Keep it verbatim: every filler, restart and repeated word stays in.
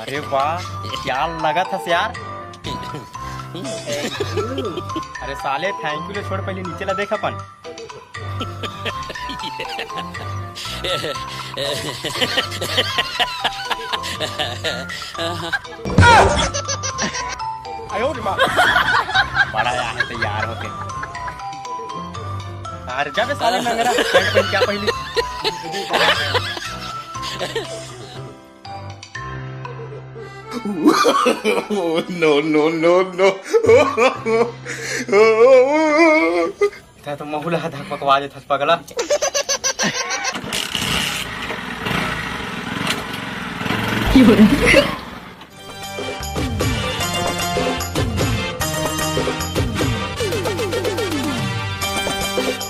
अरे वाह, क्या लगत हस यार। अरे साले, thank you ले छोड़, पहले नीचे ला देख अपन। बड़ा यार है तैयार होके। अरे जा बे साले नंगरा, पैंट पहन के आ पहली। No, no, no, no. तें तो महू ला धक पकवा देथस पगला।